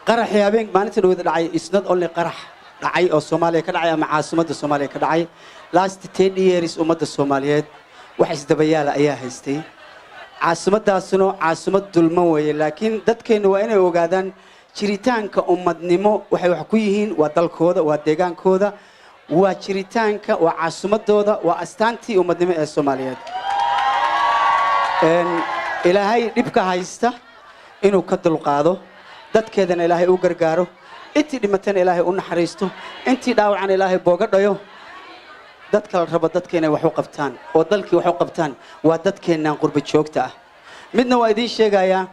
Qaraxii habeen maalinta dhawada dhacay is not only qarax dhacay oo Soomaaliya ka dhacay ama caasimadda Soomaaliya ka dhacay. Last 10 years ummadda Soomaaliyeed wax isdabayaala ayaa haystay. Caasimaddaasuna caasimad dulman weeye, laakiin dadkeennu waa inay ogaadaan jiritaanka ummadnimo waxay wax ku yihiin waa dalkooda, waa deegaankooda, waa jiritaanka, waa caasimadooda, waa astaantii ummadnimo ee Soomaaliyeed. Ilaahay dhibka haysta inuu ka dulqaado, dadkeedana Ilaahay u gargaaro, intii dhimatana Ilaahay u naxariisto, intii dhaawacana Ilaahay booga dhayo. Dadka la rabo dadka inay wax u qabtaan oo dalkii wax u qabtaan waa dadkeennaan qurba joogta ah. Midna waa idiin sheegayaa: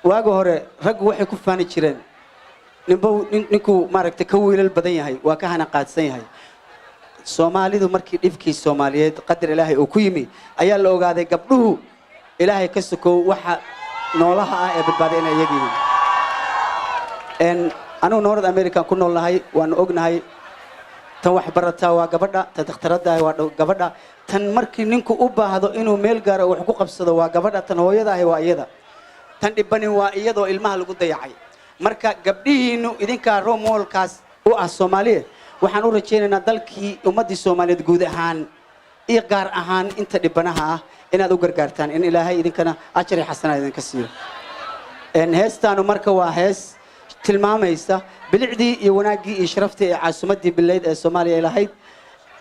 waagi hore raggu waxay ku faani jireen ninba ninkuu maaragtay ka wiilal badan yahay, waa ka hana qaadsan yahay. Soomaalidu markii dhibkii Soomaaliyeed qadar Ilaahay uu ku yimi ayaa la ogaaday gabdhuhu Ilaahay ka sokow waxa noolaha ah ee badbaaday inay iyaga yihiin. Anigu North American ku noolnahay, waanu ognahay tan wax barataa waa gabadha, tan dhakhtaradda waa gabadha, tan markii ninku u baahdo inuu meel gaaro wax ku qabsado waa gabadha, tan hooyada ahi waa iyada, tan dhibanin waa iyadoo ilmaha lagu dayacay. Marka gabdhihiinnu idinkaa role modelkaas u ah Soomaaliya. Waxaan u rajaynaynaa dalkii ummaddii Soomaaliyeed guud ahaan iyo gaar ahaan inta dhibanaha ah inaad u gargaartaan, in Ilaahay idinkana ajar iyo xasanaad idinka siiyo. Heestaanu marka waa hees tilmaamaysa bilicdii iyo wanaaggii iyo sharaftii ee caasimaddii bilayd ee Soomaaliya ay lahayd,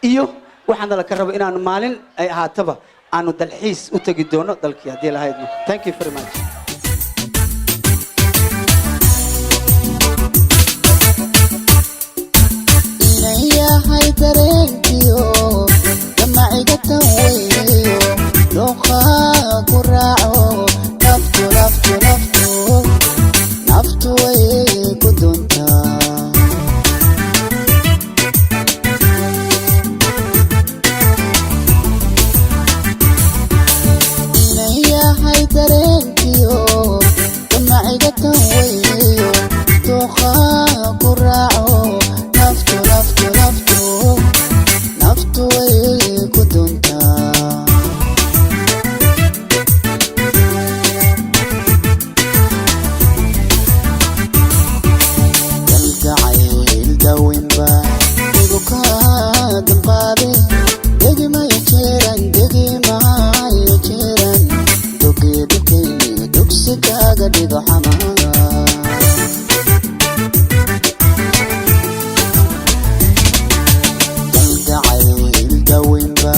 iyo waxaana la ka rabo inaanu maalin ay ahaataba aanu dalxiis u tegi doono dalkii haddii lahaydno. Thank you very much. Yahay dareenkiyo damaciga tan weynayo dooqaa ku raaco, naftu, naftu, naftu, naftu way ku doontaa. Yahay dareenkiyo damaciga tan weynayo dooqaa ku raaco, naftu, naftu, naftu, naftu way ku doontaa. Kalgacayl daweynba igu kaa damqaade, degimayo jeeran, degimayo jeeran, dogeedukayni dugsi kaaga dhigo xamaa. Kalgacayl daweynba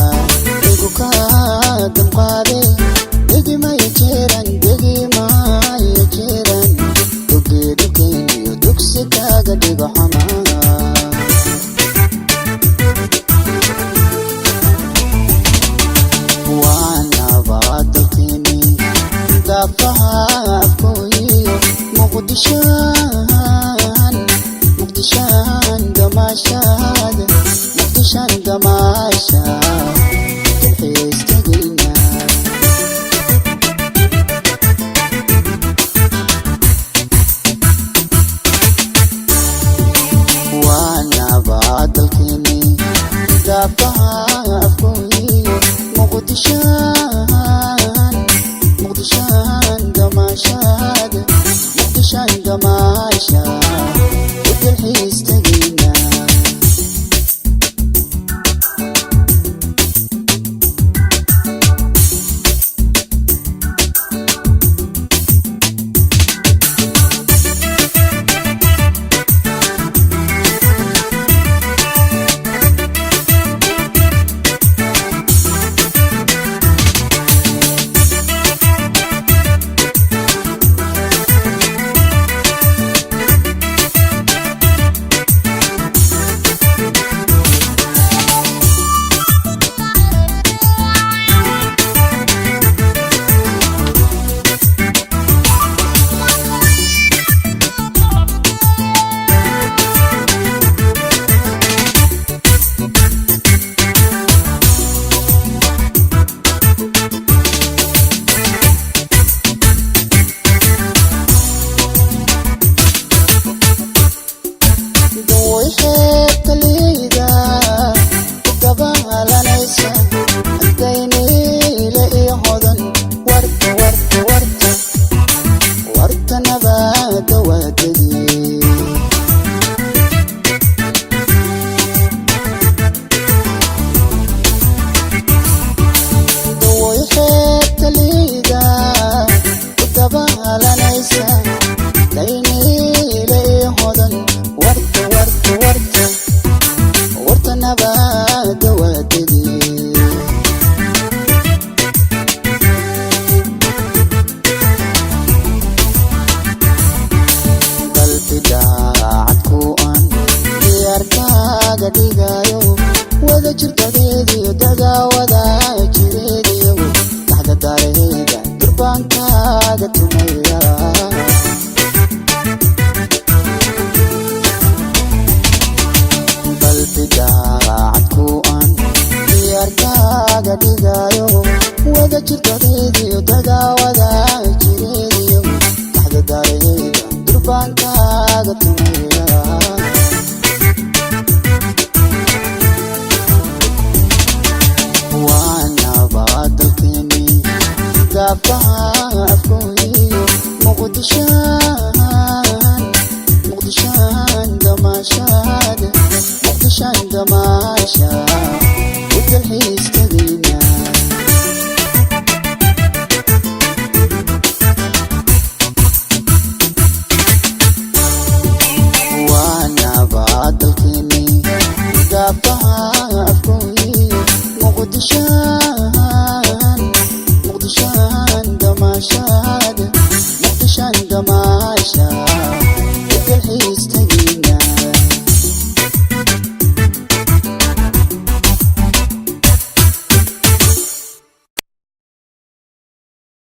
igu kaa damqaade, degimayo jeeran, degimayo jeeran, dogeedukayniyo dugsi kaaga dhigo xamaa. Waa nabadalkeeni daafaha afkooyiyo Muqdishaan, Muqdishaan damaashaad, Muqdishaan damaashaad dalxiis tegayna. Waa nabadalkeeni daafaha afkooyiyo Muqdishaan, Muqdishaan damaashaad, Muqdishaan damaashaad u dalxiis tegayna. waadadii. Dawoy xeebta liida ku dabaalanaysa, dayniile hodan, warta warta warta warta nabada waadadii. Qalbi daacad ku aan diyaarkaaga dhigayo, wada jirtadeediyo dadaawada jireediyo, dhaxda daaraheyda durbaankaaga tumaya. Qalbi daacad ku aan diyaarkaaga dhigayo, wada jirtadeediyo dadaawada jireediyo, dhaxda daaraheyda durbaankaaga tumaya. Waanabadalkeeni daafaha afkooyiyo Muqdisho.